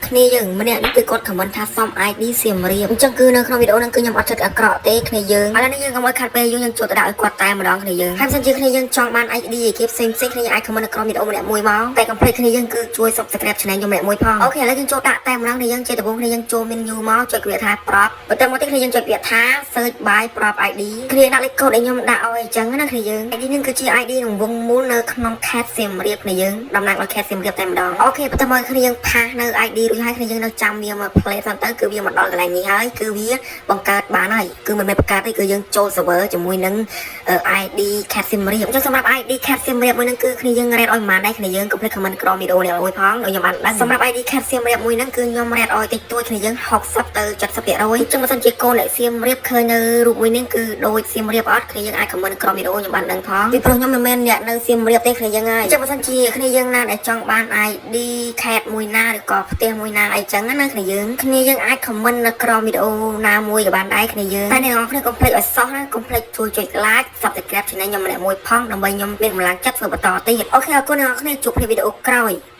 គ្នាយើងម្នាក់នេះគឺគាត់ comment ថាសុំ ID សៀមរាបអញ្ចឹងគឺនៅក្នុងវីដេអូហ្នឹងគឺខ្ញុំអត់ចិត្តអាក្រក់ទេគ្នាយើងឥឡូវនេះយើងកុំឲ្យខាត់ពេលយូរយើងចូលទៅដាក់ឲ្យគាត់តែម្ដងគ្នាយើងហើយបើសិនជាគ្នាយើងចង់បាន ID ឲ្យគេផ្សេងផ្សេងគ្នាយើងអាច comment នៅក្រោមវីដេអូម្នាក់មួយមកតែកុំភ្លេចគ្នាយើងគឺជួយ subscribe channel ខ្ញុំម្នាក់មួយផង OK ឥឡូវយើងចូលដាក់តែម្ដងគ្នាយើងជាដំបូងគ្នាយើងចូល menu មកចុចពាក្យថា prop បន្ទាប់មកទៀតគ្នាយើងចុចពាក្យថា search by prop ID គ្នាដាក់លេខកូដដែលខ្ញុំដាក់ឲ្យអញ្ចឹងណាគ្នាយើង ID នេះគឺជា ID រង្វង់មូលនៅក្នុងខេត្តសៀមរាបគ្នាយើងតំណាងឲ្យខេត្តសៀមរាបតែម្ដង OK បន្ទាប់មកគ្នាយើង paste នៅ ID រួចហើយគ្នាយើងនៅចាំវាមក play សិនទៅគឺវាមកដល់កន្លែងនេះហើយគឺវាបង្កើតបានហើយគឺមិនមែនបង្កើតទេគឺយើងចូល server ជាមួយនឹង ID ខេត្តសៀមរាបអញ្ចឹងសម្រាប់ ID ខេត្តសៀមរាបមួយហ្នឹងគឺគ្នាយើង rate ឲ្យប៉ុន្មានដែរគ្នាយើងកុំភ្លេច comment ក្រោមវីដេអូនេះឲ្យផងឲ្យខ្ញុំបានដឹងសម្រាប់ ID ខេត្តសៀមរាបមួយហ្នឹងគឺខ្ញុំ rate ឲ្យតិចតួចគ្នាយើង60ទៅ70%អញ្ចឹងបើសិនជាកូនអ្នកសៀមរាបឃើញនៅរូបមួយនេះគឺដូចសៀមរាបអត់គ្នាយើងអាច comment ក្រោមវីដេអូខ្ញុំបានដឹងផងពីព្រោះខ្ញុំមិនមែនអ្នកនៅសៀមរាបទេគ្នាយើងហើយអញ្ចឹងបើសិនជាគ្នាយើងណាដែលចង់បាន ID ខេត្តមួយណាឬក៏ផ្ទះមួយណាអីចឹងណាគ្នាយើងគ្នាយើងអាច comment នៅក្រោមវីដេអូណាមួយក៏បានដែរគ្នាយើងតែអ្នកនរគ្នាកុំភ្លេចឲ្យសោះណាកុំភ្លេចជួយចុច like subscribe channel ខ្ញុំម្នាក់មួយផងដើម្បីខ្ញុំមានកម្លាំងចិត្តធ្វើបន្តទៀត OK អរគុណអ្នកនរគ្នាជួបគ្នាវីដេអូក្រោយ។